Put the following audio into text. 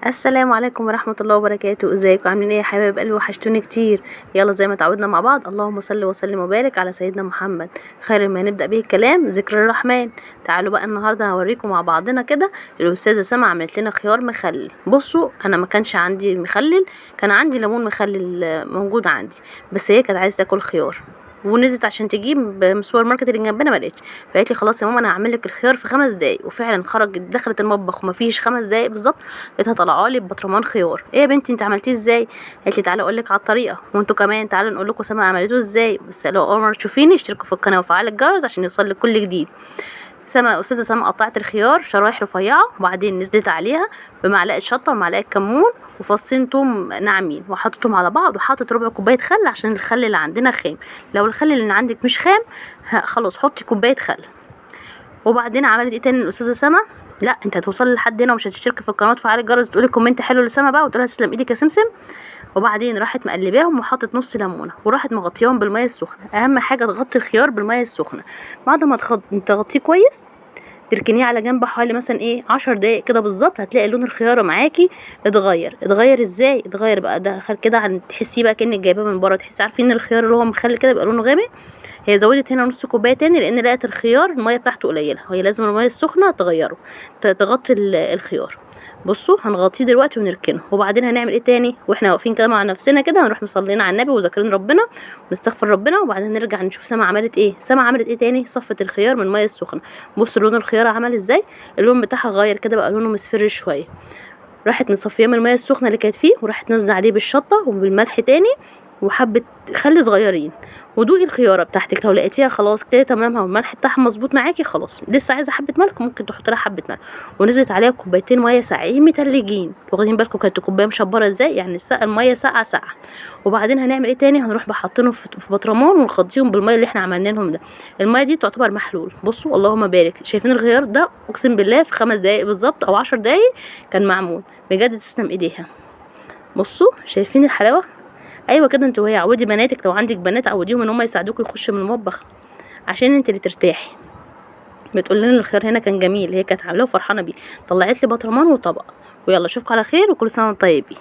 السلام عليكم ورحمة الله وبركاته. ازيكم عاملين ايه يا حبايب قلبي؟ وحشتوني كتير. يلا زي ما تعودنا مع بعض، اللهم صل وسلم وبارك على سيدنا محمد. خير ما نبدأ به الكلام ذكر الرحمن. تعالوا بقى النهارده هوريكم مع بعضنا كده. الأستاذة سما عملت لنا خيار مخلل. بصوا انا ما كانش عندي مخلل، كان عندي ليمون مخلل موجود عندي، بس هي كانت عايزة تاكل خيار ونزلت عشان تجيب من السوبر ماركت اللي جنبنا ما لقيتش، فقالت لي خلاص يا ماما انا هعمل لك الخيار في 5 دقايق. وفعلا خرجت دخلت المطبخ ومفيش 5 دقايق بالظبط لقيتها طالعه لي ببطرمان خيار. ايه يا بنتي انت عملتيه ازاي؟ قالت لي تعالى اقول لك على الطريقة، وانتوا كمان تعالوا نقول لكم سما عملته ازاي. بس لو اول مرة تشوفيني اشتركوا في القناة وفعلوا الجرس عشان يوصل لك كل جديد. استاذه سما قطعت الخيار شرايح رفيعة، وبعدين نزلت عليها بمعلقه شطه ومعلقة كمون وفصين توم ناعمين وحطيتهم على بعض، وحطت ربع كوباية خل عشان الخل اللي عندنا خام. لو الخل اللي عندك مش خام خلاص حطي كوباية خل. وبعدين عملت ايه تاني الاستاذة سما؟ لا انت هتوصلي لحد هنا ومش هتشتركي في القناة وتفعلي الجرس تقولي comment حلو لسما بقى وتقولها تسلم ايدك يا سمسم. وبعدين راحت مقلباهم وحطت نص ليمونه وراحت مغطياهم بالمية السخنة. اهم حاجة تغطي الخيار بالمية السخنة. بعد ما تغطيه كويس تركنيه على جنب حوالي مثلا ايه 10 دقايق كده بالظبط، هتلاقي لون الخيارة معاكي اتغير. اتغير ازاي؟ اتغير بقى دخل كده عن تحسيه بقى كانك جايباه من بره، تحسي عارفين الخيار اللي هو مخلل كده بيبقى لونه غامق. هي زودت هنا نص كوباية تاني لان لقت الخيار المية بتاعته قليله، هي لازم المية السخنة تغيره تغطي الخيار. بصوا هنغطيه دلوقتي ونركنه. وبعدين هنعمل ايه تاني واحنا واقفين كده مع نفسنا كده؟ هنروح مصلين على النبي وذاكرين ربنا ونستغفر ربنا، وبعدين نرجع نشوف سما عملت ايه. سما عملت ايه تاني؟ صفت الخيار من المية السخنة. بصوا لون الخيار عمل ازاي، اللون بتاعها غير كده بقى لونه مصفر شوية. راحت مصفيه من المية السخنة اللي كانت فيه، وراحت نازله عليه بالشطه وبالملح تاني وحبه خل صغيرين. ودوقي الخيارة بتاعتك، لو لقيتيها خلاص كده تمام والملح بتاعها مظبوط معاكي خلاص. لسه عايزه حبه ملح ممكن تحط لها حبه ملح. ونزلت عليها كوبايتين مية ساقعين متلجين، واخدين بالكم كانت الكوباية مشبره ازاي؟ يعني المية ساقعه ساقعه. وبعدين هنعمل ايه تاني؟ هنروح بحطينهم في بطرمان ونغطيهم بالمية اللي احنا عملنا لهم ده. المية دي تعتبر محلول. بصوا اللهم بارك، شايفين الخيار ده؟ اقسم بالله في 5 دقايق بالظبط او 10 دقايق كان معمول بجد، تسلم ايديها. بصوا شايفين الحلاوة؟ ايوه كده انت وهي. عودي بناتك، لو عندك بنات عوديهم ان هم يساعدوكوا يخشوا من المطبخ عشان انت اللي ترتاحي. بتقول لنا الخيار هنا كان جميل، هي كانت عاملاه وفرحانه بيه. طلعت لي بطرمان وطبق. ويلا اشوفكم على خير وكل سنة وانتم طيبين.